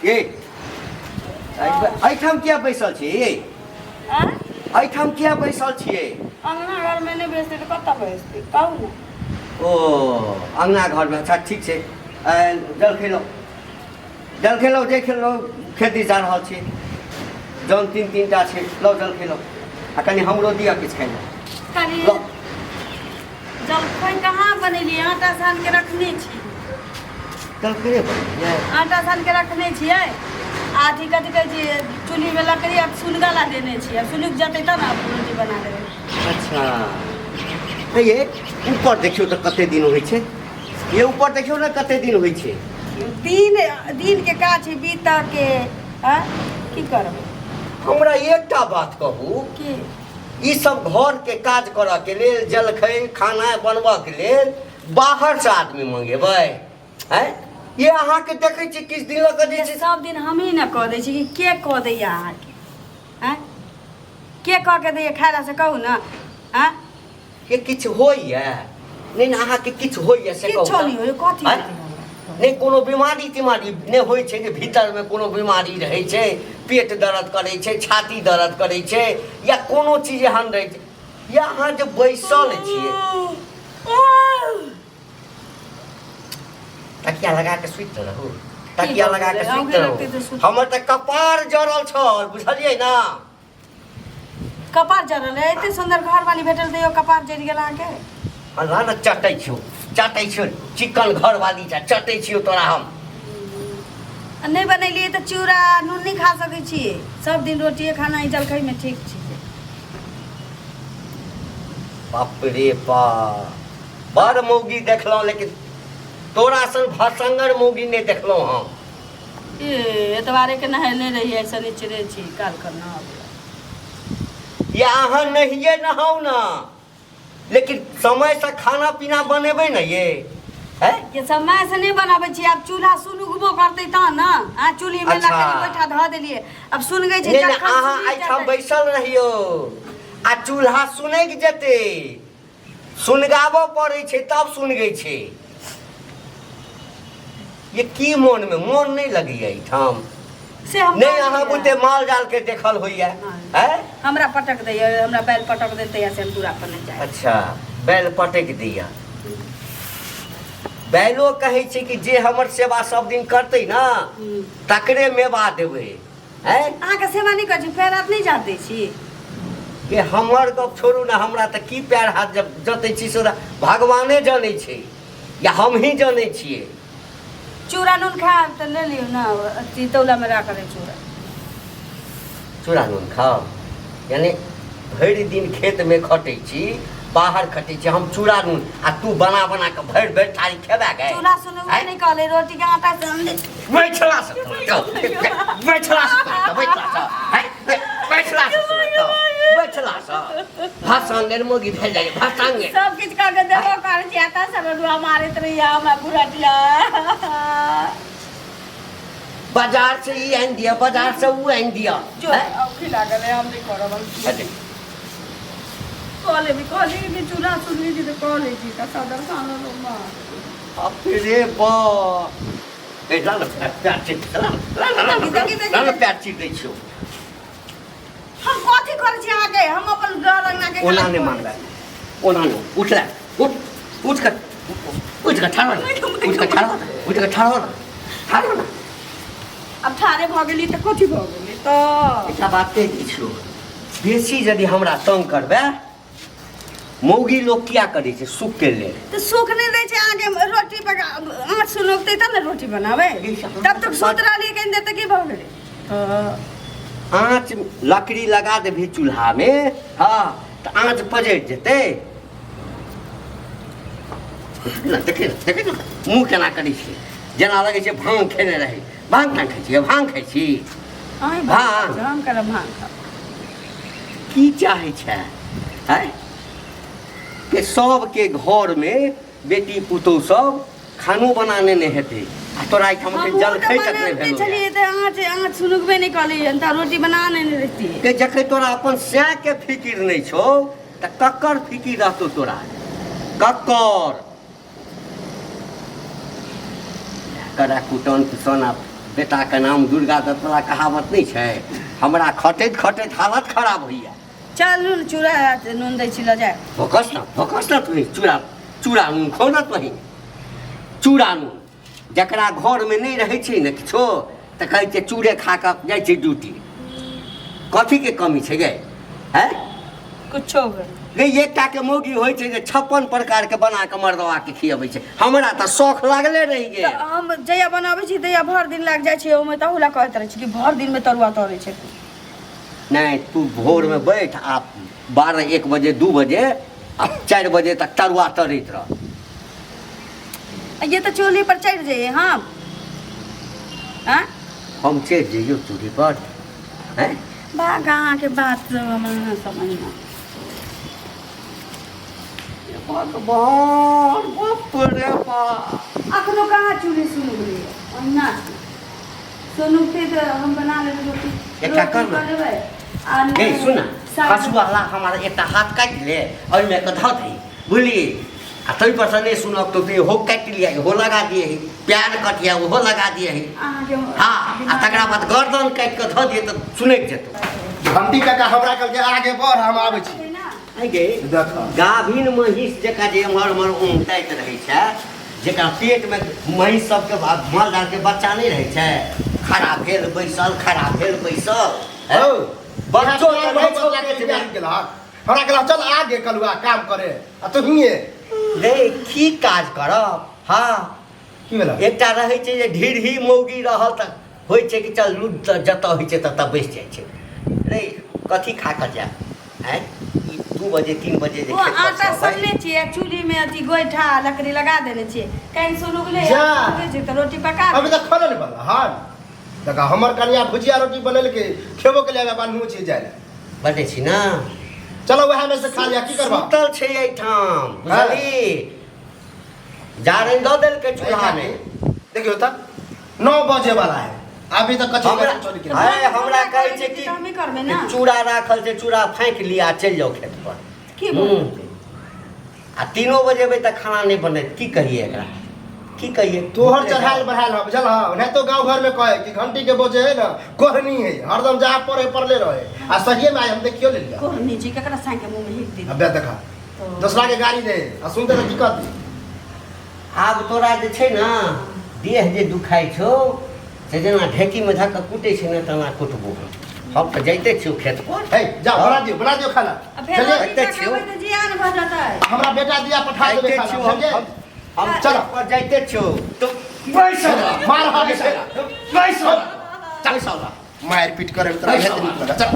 ये एहिठाम किया बैसल छी ये? आँय? एहिठाम किया बैसल छियै? अंगना घरमे नहि बैसतै तऽ कतऽ बैसतै कहू ने। ओ अंगना घरमे। अच्छा ठीक छै, जल खेलौ, जल खेलौ, जे खेलौ खेती जा रहल छी, जन तीन तीन टा छै, लौ जल खेलौ आ कनि हमरो दिअ किछु खाइ लए। कनि लौ। जलखै कहाँ बनेलियै? आटा सान के रखने छी। जलखै नहि बनेलियै? आटा सान के रखने छियै आ अथी कथी कहै छियै, चूल्हीमे लकड़ी आब सुनगा ला देने छियै, आब सुनगि जेतै तब ने आब रोटी बना देबै। अच्छा तऽ ये ऊपर देखियौ तऽ कते दिन होइ छै, ये ऊपर देखियौ ने कते दिन होइ छै। दिन दिनके काज छै बीतऽके, आँय की करबै? हमरा एकटा बात कहू की? ई सब घरके काज करऽ के लेल, जलखै खाना बनबऽ के लेल बाहरसँ आदमी मंगेबै? आँय ये अहाँके देखै छी किछु दिन लऽ कऽ जे छै सब दिन हमही ने कऽ दै छी कि के कऽ दैया अहाँके? आँय के कऽ के दैया खाय लए से कहू ने? आँय के किछु होइए नहि ने अहाँके किछु होइए से कहू किछो तऽ। नहि होइए, कथी आँय? होतै हमरा? नहि कोनो बीमारी तिमारी नहि होइ छै जे भीतरमे कोनो बीमारी रहै छै, पेट दर्द करै छै, छाती दर्द करै छै, या कोनो चीज एहन रहै छै? या अहाँ जे बैसल छियै तकिया लगा के सुति रहू, तकिया लगा के सुति रहू। हमर तऽ कपार जरल छल, बुझलियै ना? कपार जरल है? एते सुंदर घर वाली भेटल तैयो कपार जरि गेल अहाँके? अल्लाह ने चटै छियौ, चटै छियौ, चिकन घर वाली छै, चटै छियौ तोरा हम। आ नहि बनेलियै तऽ चूड़ा नून नहि खा सकै छियै? सब दिन रोटिए खाना ई जलखैमे ठीक छै। बाप रे बाप, बड़ मौगी देखलहुँ लेकिन तोरा सन भसंगर मौगी नहि देखलहुँ हम। ए एतबारे के नहेने रहियै, शनिचरे छी, काल करना अबैया। या अहाँ नहिए नहाउ ने, लेकिन समयसँ खाना पीना बनेबै ने ये? हैं? ये समय से नहीं बनाबै छी, आब चूल्हा सुनगबो करतै तहन ने। आ चूल्ही में लकड़ी गोइठा धऽ देलियै, आब सुनगै छै। नहि नहि, जखन अहाँ सुनगि एहिठाम जेतै। बैसल रहियौ आ चूल्हा सुनगि जेतै। सुनगाबऽ पड़ै छै तब सुनगै छै। ये की मोनमे मोन नहि लगैया एहिठाम? से हम नहि अहाँ बुते माल जाल के देखल होइया? हैं? हमरा पटक दैया, हमरा बैल पटक देतै से हम दूरा पर नहि जायब। अच्छा बैल पटक दैया। बैलो कहै छै कि जे हमर सेवा सब दिन करतै ना तकरे मेवा देबै। हैं? अहाँके सेवा नहि करै छी, पैर हाथ नहि जात दै छी? के हमर गप छोड़ू ने, हमरा तऽ की पैर हाथ जब जतै छी से भगवाने जनै छै या हमही जनै छियै। चूड़ा नून खायब तऽ ले लियौ ने, अथी तौलामे राखल है चूड़ा। चूड़ा नून खाउ? यानी भरि दिन खेतमे खटै छी, बाहर खटै छी हम, चूड़ा नून आ तू बना बना कऽ भरि भरि थारी खेबा गए? चूड़ा सुनू नहि कहले, रोटी के आटा से हम बैठला से बैठला से बैठला से बैठला से बैठला से भाषांगेर मोगी भेल जाए भाषांगेर। सब किछु कऽ के देबो करै छी, आटा सब रुआ मारैत रहिया हमरा बुढ़टिया। बाजार से ई आनि दिअ, बाजार से ऊ आनि दिअ। जो औखी लागल है, हम नहीं करब। कह लेबी, कहली कि चूल्हा सुनली छी तऽ कह लै छी तऽ सदर सानल माँ। बाप रे बाप, ए ला ना प्यार चीर, ला ला ला ला ला प्यार चीर दै छियौ। हम कथी करै छी अहाँके? हम अपन घर अंगना के ओना नहि मानबै, ओना नहि। उठ ले, उठ, उठ कर, उठ कर ठाढ़ हो, उठ कर ठाढ़ हो, उठ कर ठाढ़ हो, ठाढ़ हो ना। अब ठाढ़े भऽ गेली तऽ कथी भऽ गेली तऽ? एकटा बात कहि दै छियौ, बेसी यदि हमरा तंग करबै, मौगी लोक किया करै छै सुख के लेल? तऽ सुख नहि दै छै अहाँके? रोटी पका, आँच सुनौतै तब ने रोटी बनाबै। तब तक सुति रहलियै कनि देर तऽ की भऽ गेलै? आँच लकड़ी लगा देबही चूल्हामे, हँ, तऽ आँच पजरि जेतै। देखी ने, देखी ने मुँह केना करै छै, जेना लगै छै भाँग खेने रहै। भाँग ताँग खाइ छी? भाँग खाइ छी? भाँग हम करब भाँग खाउ। की चाहै छै आँय के सबके घरमे बेटी पुतोहु सब खानो बना नेने हेतै आ तोरा एहिठाम के हमहूँ तऽ जलखै तक नहि बनबिते भेलौ। छलियै तऽ आँच आँच सुनगबे नहि कहलियै तऽ रोटी बना नेने रहितियै। के जखन तोरा अपन सएके फिकिर नहि छौ तऽ ककर फिकिर रहतौ तोरा? ककर? करा कुटन कुसन आ बेटाके नाम दुर्गा दत्त वला कहावत नहि छै। हमरा खटैत खटैत हालत खराब होइया। चलू ने, चूड़ा नून दै छी, लऽ जाय। भोकस न, भोकस न, तुही चूड़ा चूड़ा नून खो न, तुही चूड़ा नून। जकरा घरमे नहि रहै छै ने किछो, तऽ कहै छै चूड़े खा कऽ जाइ छै ड्यूटी। कथीके कमी छै गे? हैं? कुछो गे, एकटाके मौगी होइ छै जे 56 प्रकारके बना कऽ मर्दवाके खियबै छै। हमरा तऽ शौख लागले रहि गेल। तऽ हम जहिया बनाबै छी तहिया भरि दिन लागि जाइ छै ओहिमे, तहू लए कहैत रहै छी कि भरि दिनमे तरुआ तरै छै। नहि, तू भोरमे बैठ आ 12 1 बजे 2 बजे आ 4 बजे तक तरुआ तरैत रह। ये तऽ चूल्ही पर चढ़ि जइए हम। आँ? हम चढ़ि जइयौ चूल्ही पर? हैं? भाग, अहाँके बात सब हमरा नहि समझमे। भगवान, बाप रे बाप। अखनो कहाँ चूल्ही सुनगलै? ओहिना छै। सुनगतै तऽ हम बना लेबै रोटी। एकटा कर रोटी ने। बनेबै आ गई सुन ने, साग। हँसुआ ला, हमारा एकटा हाथ काटि ले, ओहिमे के धऽ दही, बुझली? आ ताहि पर से नहि सुनब तऽ हो काटि लिअ, इहो लगा दिए, प्यार कटिया ओहो लगा दिए। अहाँके हँ, आ तकरा बाद गर्दन काटि कऽ धऽ दिए तऽ सुनैत जेतौ। घंटी काका हमरा कहलकै आगे बढ़, हम आबै छी। आइ गे, देख। गाभिन महींस जकाँ जे एम्हर ओम्हर उमटैत रहै छै, जेकरा पेटमे महींस सबके माल जालके बच्चा नहि रहै छै, खड़ा भेल बैसल, खड़ा भेल बैसल। हौ, बच्चो तऽ रहै छौ बच्चा के पेटमे। बियाह केलहक। हमरा कहलक चल आगे कलुआ काम करे आ तू हिये। रे, की काज करब? हँ। की भेल? एकटा रहै छै जे ढीरही मौगी रहल तऽ होइ छै कि चल लूट, तऽ जतऽ होइ छै ततऽ बैस जाइ छै। रे, कथी खा कऽ जायब? आँय, ई 2 बजे 3 बजे जे ओ खेत पर आटा से अबै। सनले छियै, चूल्हीमे अथी गोइठा लकड़ी लगा देने छियै, कहीं सुलुगले जा। छै तऽ रोटी पका। अभी तक खाना नहीं बनल हन। देखा, हमर कनिया भुजिया रोटी बनेलकै, खेबो के लिए बान्हू छी जाय लए। बजै छी ने। चलो, वएह में से खा लिया, की करबा? सुतल छै एहिठाम, बुझली? जारनि दऽ देलकै चूल्हामे। देखियो तऽ 9 बजे वाला है, अभी तक कछै हमरा चोरी के। है, हमरा कहै छै कि तऽ हमे करबै ने। चूड़ा राखल छै, चूड़ा फाँकि लिअ आ चलि जाउ खेत पर। की हूँ। आ 3 बजे एबै तऽ खाना नहि बनत। की कहियै एकरा, की कहियै? तोहर चढ़ायल बढ़ायल है, बुझल है? नहीं तो गांव घर में कहे कि घंटी के बोझे है ना, कोहनी है, हरदम जहाँ पड़े पड़ले रहे। आ सहिए में आइ हम देखियो ले लिया। कोहनी जी केकरा साँके मुँह में हिक दी। अबे देखा, दोसरा के गाड़ी दे आ सुनते तऽ की कहती? आब तोरा जे छै ने देह जे दुखाइ छौ से जेना ढेकीमे धऽ कऽ कुटै छै ने तेना कुटबो हम। हम तऽ जाइते छियौ खेत पर। हे जाओ, बना दियो, बना दियो खाना। आ फेर चलिए। रोटी जाइते छियौ। पकाबै तऽ जियान भऽ जेतै। हमरा बेटा दिया पठा देबे जाइते खाना। छियौ हम। समझे? हम चलो। खेत पर जाइते छियौ तो बैसल रह। मार हाथ से। बैसल रह। बैसल रह। मार पीट करे तोरा बैसल हेत नीक लगा। चल।